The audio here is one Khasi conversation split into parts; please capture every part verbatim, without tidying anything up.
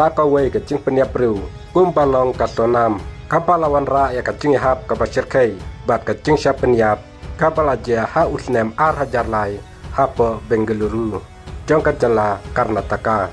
Sa kawei ka jingpynïap briew kumba long ka Sonam, kaba la wanrah ïa ka jingïahap kaba shyrkhei bad ka jingshah pynïap, kaba la jia ha u snem ar hajar lai hapoh Bengaluru jong ka jylla Karnataka.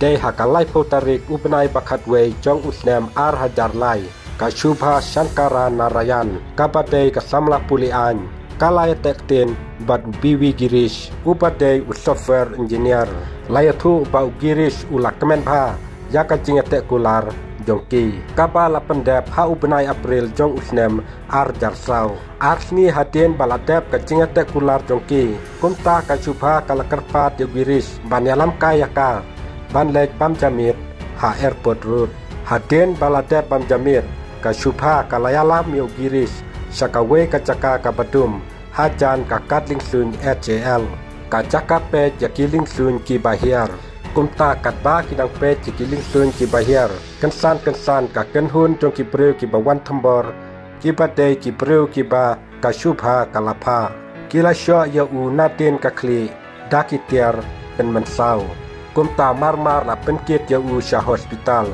Dei ha ka laiphew tarik u bnai ba khatwei jong u snem ar hajar lai, ka Shubha Shankara Narayan, kaba dei ka samla pule aiñ, ka la ïateh ktien bad u B V Girish, uba dei u software engineer. La ïathuh ba u Girish u la kmen bha ïa ka jingïateh kular jong ki, kaba la pyndep ha u bnai April jong u snem ar hajar saw. Ar sngi hadien ba la dep ka jingïateh kular jong ki, kumta ka Shubha ka la kyrpad ïa u Girish ban ïalam kai ïa ka ban leit bam jamit ha Airport Road. Hadien ba la dep bam jamit, ka Shubha ka la ïalam ïa u Girish sha kawei ka jaka kaba dum hajan ka kad liengsuiñ H A L, ka jaka peit ïa ki liengsuiñ kiba hiar. Kumta katba ki dang peit ïa ki liengsuiñ kiba hiar, kynsan kynsan ka kynhun jong ki briew kiba wan thombor, kiba dei ki briew kiba ka Shubha ka la phah. Ki la shoh ïa u nadien ka khlieh da ki tiar pynmynsaw. Kumta marmar la pynkit ïa u sha hospital,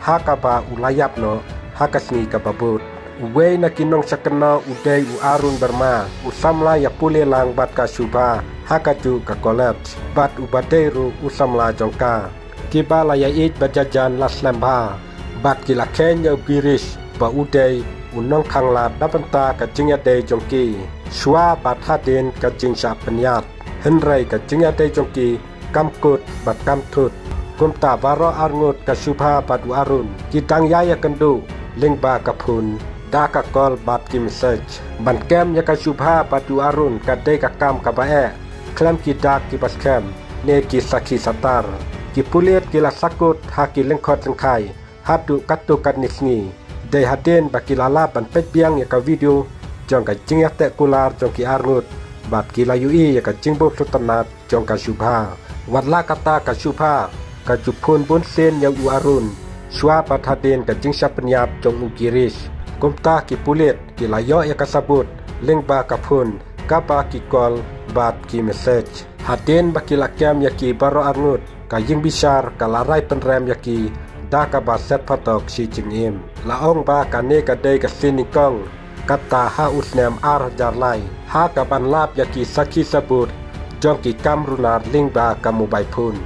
ha kaba u la ïap noh ha ka sngi kaba bud. Uwei na ki nongshah kynnoh u dei u Arun Verma, u samla ïa pule lang bad ka Shubha ha kajuh ka college, bad uba dei ruh u samla jong ka. Kiba la ïaieit bad ïajan la slem bha, bad ki la kheiñ ïa u Girish ba u dei u nongkhanglad na bynta ka jingïadei jong ki, shuwa bad hadien ka jingshah pynïap. Hynrei ka jingïadei jong ki kam kut bad kam thut. Kumta baroh arngut, ka Shubha bad u Arun, ki dang ïai ïakynduh lyngba ka phone da ka call bad ki message. Ban kem ïa ka Shubha bad u Arun ka dei ka kam kaba eh, khlem ki dak kiba skhem ne ki sakhi satar. Ki pulit ki la sakut ha ki lyngkhot lyngkhai haduh katto katne sngi. Dei hadien ba ki la lap ban peit biang ïa ka video jong ka jingïateh kular jong ki arngut, bad ki la ïohi ïa ka jingbym sngewtynnat jong ka Shubha. Wat la katta, ka Shubha ka ju phone bun sien ïa u Arun shuwa bad hadien ka jingshah pynïap jong u Girish. Kumta ki pulit ki la ïoh ïa ka sabut lyngba ka phone kaba ki call bad ki message. Hadien ba ki la kem ïa ki baroh arngut, ka ïingbishar ka la rai pynrem ïa ki da kaba set phatok shi jingim. La ong ba kane ka dei ka sien nyngkong, kata ha u snem ar hajar lai, ha kaban lap ïa ki sakhi sabut jong ki kam runar lyngba ka mobile phone.